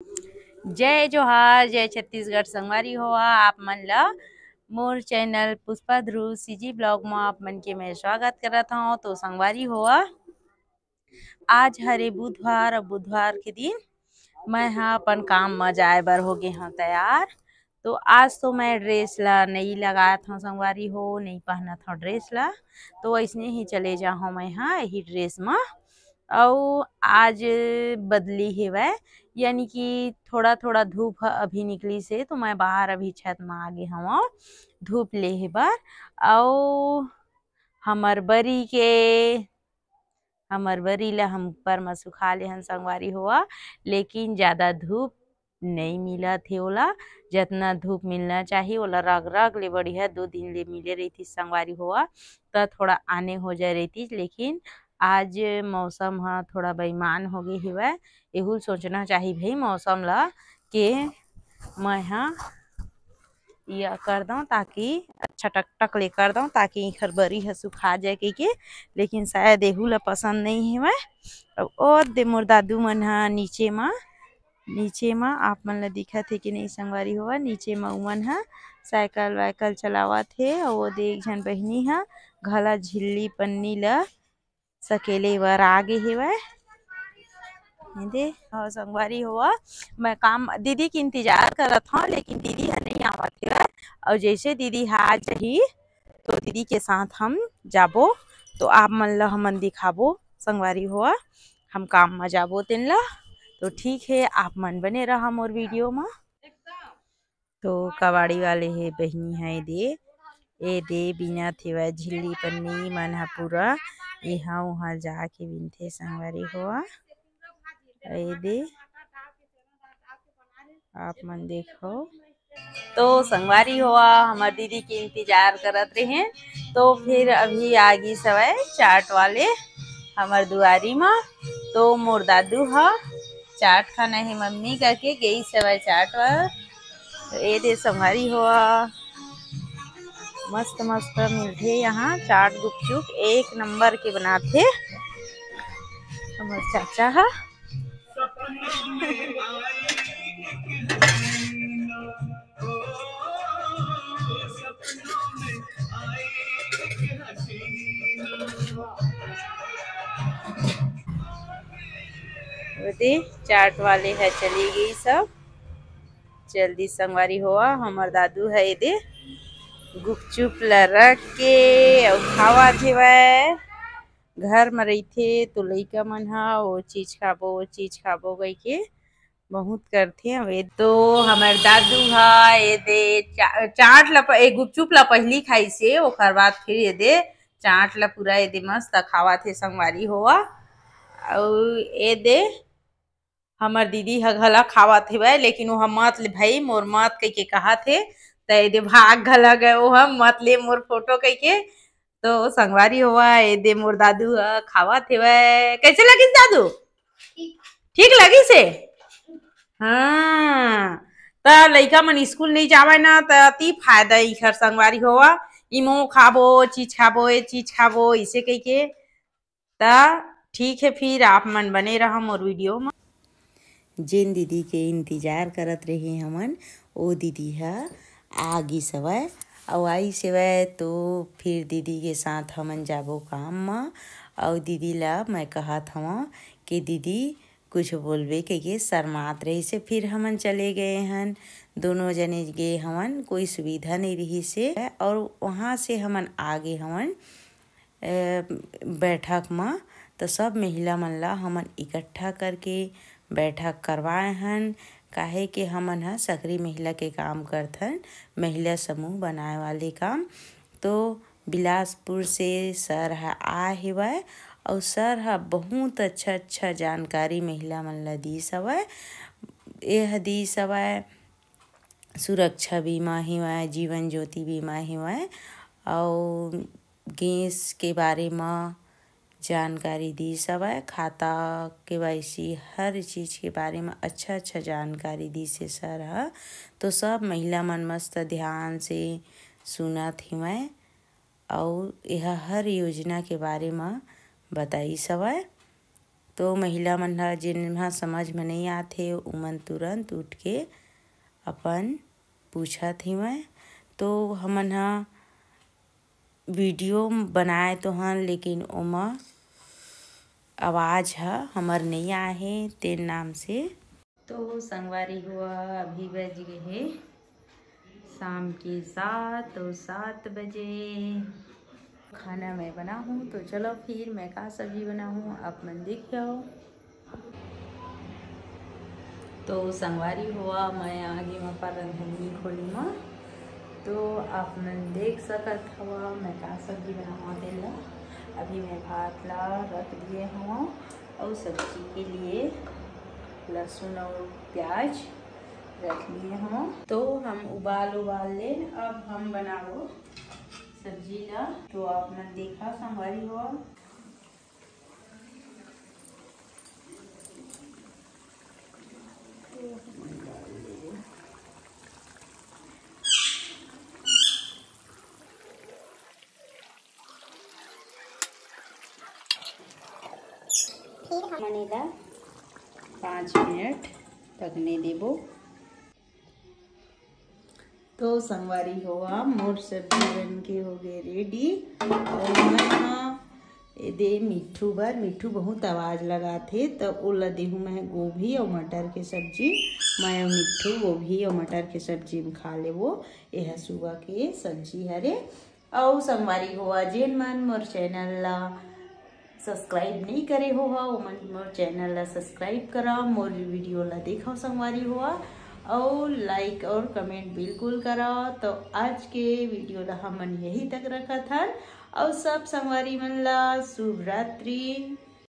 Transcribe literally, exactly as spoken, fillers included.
जय जोहार, जय छत्तीसगढ़। संगवारी हो, आप मन ला मोर चैनल पुष्पा ध्रुव सीजी ब्लॉग म आप मन के मैं स्वागत करत हौं। तो संगवारी हो, आज हरे बुधवार, अउ बुधवार के दिन मैं ह अपन काम म जाए बर हो गे हौं तैयार। तो आज तो मैं ड्रेस ला नई लगात हौं संगवारी हो, नई पहनत हौं ड्रेस ला। तो अइसने ही चले जाहौं मैं ह यही ड्रेस म। अउ आज बदली हेवय, यानी कि थोड़ा-थोड़ा धूप ह अभी निकलिस हे, तो मैं बाहर अभी छत म आ गे हवं धूप लेहे बर। अउ हमर बरी के, हमर बरी ला हम ऊपर म सुखा ले हन संगवारी हो, लेकिन ज्यादा धूप नई मिलत हे ओला, जतना धूप मिलना चाही ओला रग रग ले बढ़िया दो दिन ले मिले रहितिस संगवारी हो, त थोड़ा आने हो जाए रहितिस। लेकिन आज मौसम ह थोड़ा बेईमान हो गे हेवय, एहू ल सोचना चाही भई मौसम ल के मैं ह ये कर दौं ताकि अच्छा टकटक ले कर दौं ताकि इखर बरी ह सुखा जाए कहिके। लेकिन शायद एहू ला पसंद नई हेवय। अब ओ दे मोर दादू मन ह नीचे म, नीचे म आप मन ला दिखत हे कि नई संगवारी हो, नीचे म उमन ह साइकिल वाइकल चलावत हे। अउ ओ दे एक झन बहिनी ह घला झिल्ली पन्नी ला सकेले बर आ गे हेवय। एदे, हाँ, संगवारी हो, मैं काम, दीदी के इंतजार करत हौं, लेकिन दीदी ह नई आवत हेवय। अउ जैसे दीदी ह आ जाही, तो दीदी के साथ हम जाबो, तो आप मन ल हमन दिखाबो, संगवारी हो, हम काम म जाबो तेन ल। तो ठीक हे, आप मन बने रहा मोर वीडियो म। तो कबाड़ी वाले हे बहिनी ह एदे, एदे बिनत हेवय झिल्ली पन्नी मन ह पूरा इहाँ उहाँ जाके बिनथे संगवारी हो। एदे आप मन देखो। तो संगवारी हो, हमर दीदी के इंतजार करत रहे, तो फिर अभी आ गिस हवय चाट वाले। हमर दुआरी म। तो मोर दादू ह चाट खाना हे मम्मी कहिके गेइस हवय चाट बर। तो ए दे संगवारी हो, मस्त मस्त मिलथे यहाँ चाट गुपचुप, एक नंबर के बनाथे हमर चाचा ह। ओदे चाट वाले ह चली गिस सब। जल्दी संगवारी हो, हमर दादू ह एदे गुपचुप ल रख के अउ खावत हेवय। घर म रहिथे तो लइका मन ह ओ चीज खाबो, ओ चीज खाबो कहिके बहुत करथे। अब ए तो हमर दादू ह एदे चा-, चाट ल प-, ए गुपचुप ल पहिली खाइसे, ओकर बाद फिर एदे चाट ल पूरा एदे मस्त खावत हे संगवारी हो। अउ एदे हमर दीदी ह घला खावत हेवय, लेकिन ओह मत ले भई, मोर मत कहिके कहत हे, त एदे भाग घला गए ओह मत ले मोर फोटो कहिके। तो संगवारी हो, एदे मोर दादू ह खावत हेवय। कैसे लगिस दादू? ठीक लगिस हे? हाँ, त लइका मन स्कूल नइ जावय ना, त अति फायदा इखर संगवारी हो। इमो खाबो, चीज खाबो, ए चीज खाबो, इसे कहिके। त ठीक हे, फिर आप मन बने रहा मोर वीडियो म। जेन दीदी के इंतजार करत रहे हमन, ओ दीदी ह आ गिस हवय। अउ आइस हवय तो फिर दीदी के साथ हमन जाबो काम म। अउ दीदी ला मैं कहत हवं कि दीदी कुछ बोलबे कहिके शर्मात रहिसे। फिर हमन चले गए हन, दोनों जने गे हवन, कोई सुविधा नइ रहिसे। अउ वहाँ से हमन आ गे हवन अ, बैठक म, त सब महिला मन ला हमन इकट्ठा करके बैठक करवाए हन, काहे के हमन ह सकरी महिला के काम करथन, महिला समूह बनाए वाले काम। तो बिलासपुर से सर ह आए हेवय, अउ सर ह बहुत अच्छा-अच्छा जानकारी महिला मन ला दीस हवय। एह दीस हवय सुरक्षा बीमा हेवय, जीवन ज्योति बीमा हेवय, अउ गैस के बारे म जानकारी दीस हवय, खाता, केवाईसी, हर चीज के बारे म अच्छा-अच्छा जानकारी दीस हे सर ह। तो सब महिला मन मस्त ध्यान से सुनत हेवय, अउ एहा हर योजना के बारे म बताइस हवय। तो महिला मन ह, जेन ह समझ में नइ आथे, उमन तुरंत उठ के अपन पूछत हिवय। तो हमन ह वीडियो बनाए तो हन, लेकिन ओमा आवाज ह हमर नइ आए हे, तेन नाम से। तो संगवारी हो, अभी बज गे हे शाम के सात, तो सात बजे खाना मैं बनाहूँ। तो चलो फिर मैं का सब्जी बनाहूँ, आप मन देख जाओ। तो संगवारी हो, मैं आ गे अपन रंधनी खोली म। तो आप मन देख सकत हवा मैं का सब्जी बनाहूँ तेला। अभी मैं भात ला रख दिए हूँ और सब्जी के लिए लहसुन और प्याज रख लिए हूँ। तो हम उबाल उबाल ले, अब हम बनाबो सब्जी ला। तो आप मन देखा संगवारी हो। फिर हमन एला पाँच मिनट पकने देबो। तो संगवारी हो, मोर सब्जी बन के हो गए रेडी। और मैं हा एदे मिट्ठू बर, मिट्ठू बहुत आवाज लगाथे, त ओला देहू मैं गोभी और मटर के सब्जी। मैं और मिट्ठू गोभी और मटर के सब्जी में खा लेबो। एह सुबह के सब्जी हरे। अउ संगवारी हो, जेन मन मोर चैनल ला सब्सक्राइब नइ करे हो, ओमन मोर चैनल ला सब्सक्राइब करा, मोर वीडियो ला देखो संगवारी हो, अउ लाइक और कमेंट बिल्कुल करा। तो आज के वीडियो ला हमन यही तक रखत हन, अउ सब संगवारी मन ला शुभ रात्रि।